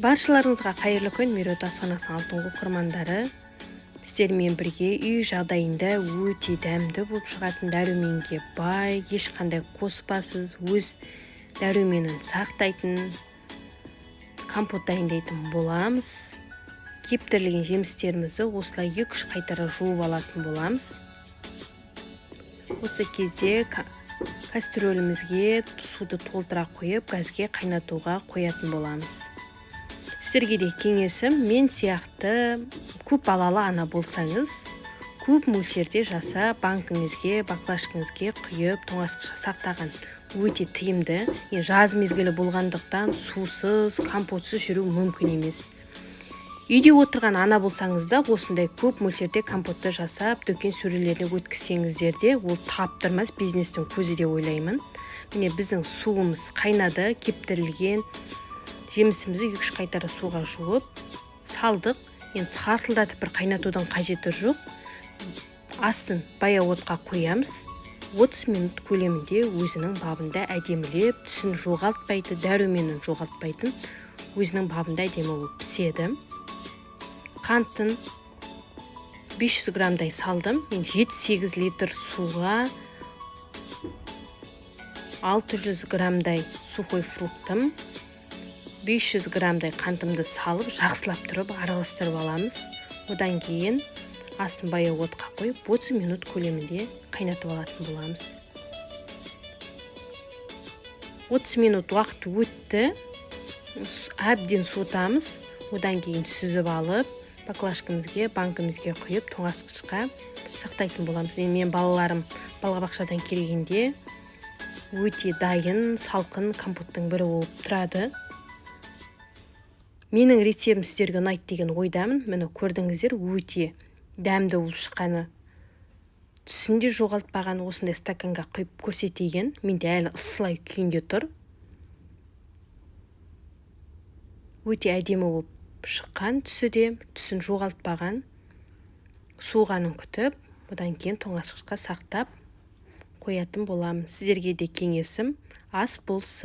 Баршаларыңызға қайырлы күн, Меруерт асханасының алтын оқырмандары. Сіздермен бірге үй жағдайында өте дәмді болып шығатын, дәруменге бай, ешқандай қоспасыз, өз дәруменін сақтайтын компот дайындайтын боламыз. Кептірілген жемістерімізді осылай 2-3 қайтара жуып алатын боламыз. Осы кезде кастрюлімізге суды толтыра қойып, газге қайнатуға қоятын боламыз. Сіздерге де кеңесім, мен сияқты көп балалы ана болсаңыз, көп мөлшерде жасап, банкіңізге, баклажкаңызге құйып, тоңазытқышқа сақтаған өте тиімді. Енді жаз мезгілі болғандықтан, сусыз, компотсыз жүру мүмкін емес. Үйде отырған ана болсаңыз да, осындай көп мөлшерде компотты жасап, дүкен сөрелеріне өткізсеңіздер де, ол таптырмас бизнестің көзі деп ойлаймын. Міне, біздің суымыз қайнады. Кептірілген жемісімізді 2-3 қайтара суға жуып салдық. Енді сартылдатып бір қайнатудың қажеті жоқ. Астын баяу отқа қоямыз. 30 минут көлемінде өзінің бабында әдемілеп, түсін жоғалтпайды, дәруменін жоғалтпайтын, өзінің бабында әдемі болып піседі. Қантын 500 граммдай салдым. Мен 7-8 литр суға 600 граммдай сухой фруктым, 500 граммдай қантымды салып, жақсылап тұрып араластырып аламыз. Одан кейін астын баяу отқа қойып, 30 минут көлемінде қайнатып алатын боламыз. 30 минут уақыт өтті, әбден суытамыз. Одан кейін сүзіп алып, баклажкамызге, банкімізге құйып, тоңазытқышқа сақтайтын боламыз. Енді мен балаларым балабақшадан келгенде өте дайын салқын компоттың бірі болып тұрады. Менің рецептім сіздерге ұнайды деген ойдамын. Міне, көрдіңіздер, өте дәмді болып шыққаны, түсін де жоғалтпаған. Осындай стаканға құйып көрсетейін. Менде әлі ысылай күйінде тұр. Өте әдемі болып шыққан, түсі де, түсін жоғалтпаған. Суығанын күтіп, одан кейін тоңазытқышқа сақтап қоятын боламын. Сіздерге де кеңесім, ас болсын.